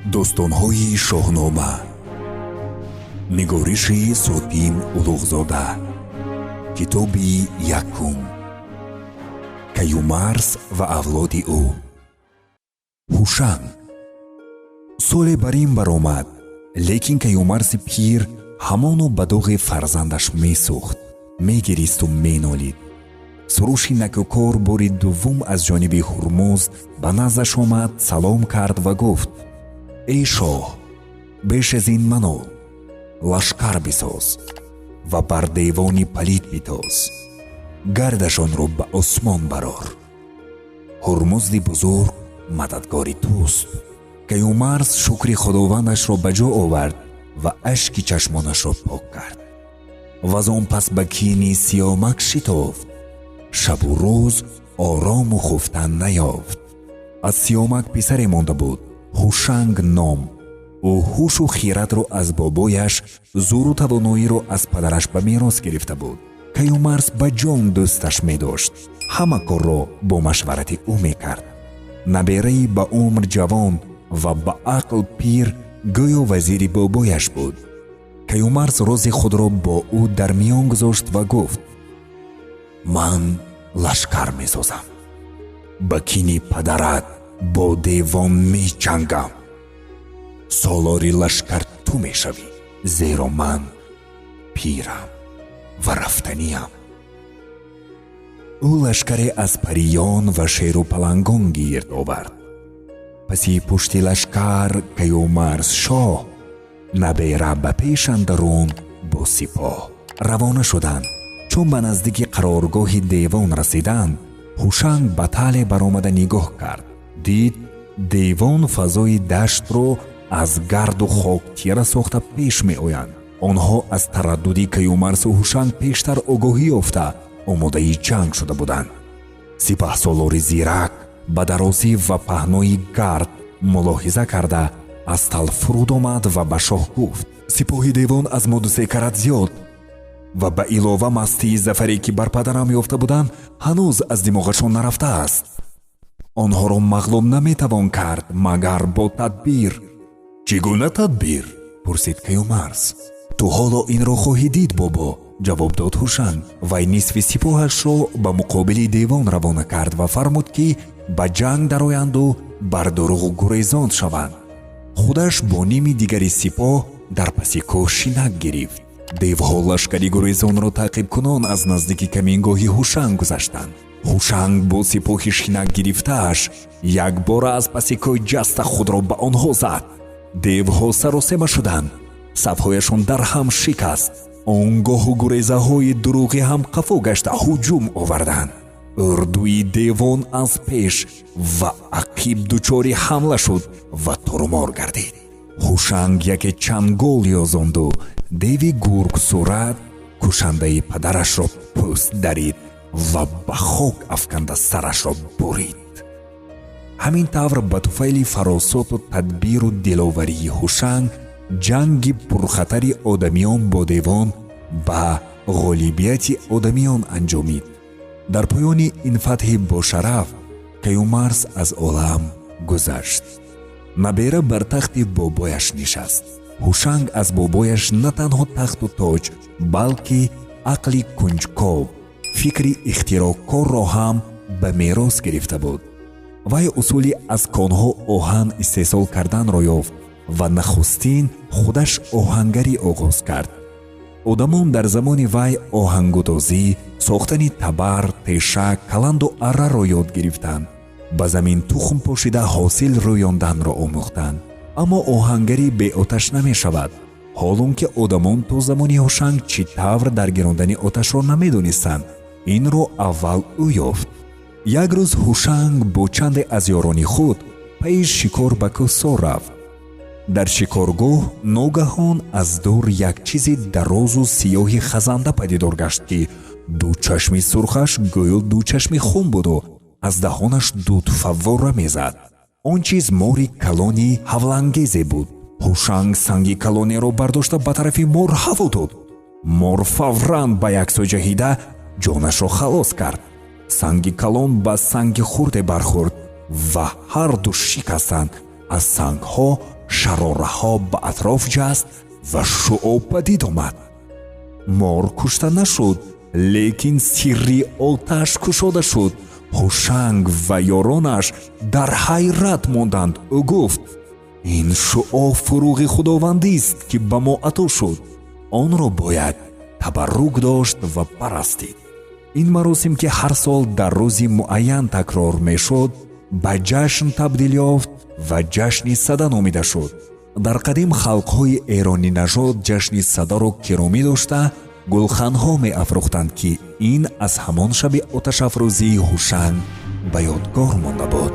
Достонҳои Шоҳнома, нигориши Сотим Улуғзода, китоби якум, Каюмарс ва авлоди ӯ. Ҳушанг соле бар ин баромад, лекин Каюмарси пир ҳамоно ба доғи фарзандаш месӯхт, мегиристу менолид. Суруши накӯкор бори дуввум аз ҷониби Ҳурмузд ба наздаш омад, салом кард ва гуфт: «Эй шоҳ, беш аз ин манол, лашкар бисоз ва бар девони палид битоз, гардашонро ба осмон барор. Ҳурмузди бузург мададгори туст». Каюмарс шукри Худовандашро ба ҷо овард ва ашки чашмонашро пок кард. Ваз он пас ба кини Сиёмак шитофт, шабу рӯз орому хуфтан наёфт. Аз Сиёмак писаре монда буд, Ҳушанг ном. Ӯ ҳушу хиратро аз бобояш, зӯру тавоноиро аз падараш ба мерос гирифта буд. Каюмарс ба ҷон дӯсташ медошт, ҳама корро бо машварати ӯ мекард. Набераи ба умр ҷавон ва ба ақл пир гӯё вазири бобояш буд. Каюмарс рози худро бо ӯ дар миён гузошт ва гуфт: «Ман лашкар месозам, ба кини падарат бо девон меҷангам. Солори лашкар ту мешавӣ, зеро ман пирам ва рафтаниям». Ӯ лашкаре аз париён ва шеру палангон гирд овард. Паси пушти лашкар Каюмарс шоҳ, набера ба пеш андарун бо сипоҳ равона шуданд. Чун ба наздики қароргоҳи девон расиданд, Ҳушанг ба тале баромада нигоҳ кард. Дид, девон фазои даштро аз гарду хок тира сохта пеш меоянд. Онҳо аз тараддуди Каюмарсу Ҳушанг пештар огоҳӣ ёфта, омодаи ҷанг шуда буданд. Сипаҳсолори зирак ба дарозӣ ва паҳнои гард мулоҳиза карда, аз тал фуруд омад ва ба шоҳ гуфт: «Сипоҳи девон аз мо дусе карат зиёд ва ба илова мастии зафаре, ки бар падарам ёфта буданд, ҳанӯз аз димоғашон нарафтааст. Онҳоро мағлуб наметавон кард, магар бо тадбир». «Чӣ гуна тадбир?» — пурсид Каюмарс. «Ту ҳоло инро хоҳӣ дид, бобо», — ҷавоб дод Ҳушанг. Вай нисфи сипоҳашро ба муқобили девон равона кард ва фармуд, ки ба ҷанг дароянду бар дурӯғ гурезон шаванд. Худаш бо ними дигари сипоҳ дар паси кӯҳ шинак гирифт. Девҳо лашкари гурезонро таъқибкунон аз наздики камингоҳи Ҳушанг гузаштанд. Ҳушанг бо сипоҳи шинак гирифтааш якбора аз паси кӯҳ ҷаста худро ба онҳо зад. Девҳо саросема шуданд, сафҳояшон дар ҳам шикаст. Он гоҳу гурезаҳои дурӯғӣ ҳам қафо гашта ҳуҷум оварданд. Урдуи девон аз пеш ва ақиб дучори ҳамла шуд ва торумор гардид. Ҳушанг яке чангол ёзонду деви гургсурат, кушандаи падарашро, пӯст дарид ва ба хок афканда сарашро бурид. Ҳамин тавр, ба туфайли фаросоту тадбиру диловарии Ҳушанг, ҷанги пурхатари одамиён бо девон ба ғолибияти одамиён анҷомид. Дар поёни ин фатҳи бошараф Каюмарс аз олам гузашт. Набера бар тахти бобояш нишаст. Ҳушанг аз бобояш на танҳо тахту тоҷ, балки ақли кунҷков, фикри ихтироъкорро ҳам ба мерос гирифта буд. Вай усули аз конҳо оҳан истеҳсол карданро ёфт ва нахустин худаш оҳангарӣ оғоз кард. Одамон дар замони вай оҳангудозӣ, сохтани табар, теша, каланду арраро ёд гирифтанд, ба замин тухм пошида ҳосил рӯёнданро омӯхтанд. Аммо оҳангарӣ беоташ намешавад. Ҳолон ки одамон то замони Ҳушанг чӣ тавр даргирондани оташро намедонистанд, инро аввал ӯ ёфт. Як рӯз Ҳушанг бо чанде аз ёрони худ пайи шикор ба кӯҳсор рафт. Дар шикоргоҳ ногаҳон аз дур як чизи дарозу сиёҳи хазанда падидор гашт, ки ду чашми сурхаш гӯё ду чашми хун буду аз даҳонаш дуд фаввора мезад. Он чиз мори калони ҳавлангезе буд. Ҳушанг санги калонеро бардошта ба тарафи мор ҳаво дод. Мор фавран ба як сӯ ҷаҳида ҷонашро халос кард. Санги калон ба санги хурде бархӯрд ва ҳарду шикастанд. Аз сангҳо Шарораҳо ба атроф ҷаст ва шуъо падид омад. Мор кушта нашуд, лекин сирри оташ кушода шуд. Ҳушанг ва ёронаш дар ҳайрат монданд. Ӯ гуфт: «Ин шуъо фуруғи худовандист, ки ба мо ато шуд. Онро бояд табаррук дошт ва парастид». Ин маросим, ки ҳар сол дар рӯзи муайян такрор мешуд, ба ҷашн табдил ёфт ва ҷашни Сада номида шуд. Дар қадим халқҳои эронинажод ҷашни Садаро киромӣ дошта, гулханҳо меафрӯхтанд, ки ин аз ҳамон шаби оташафрӯзии Ҳушанг ба ёдгор монда буд.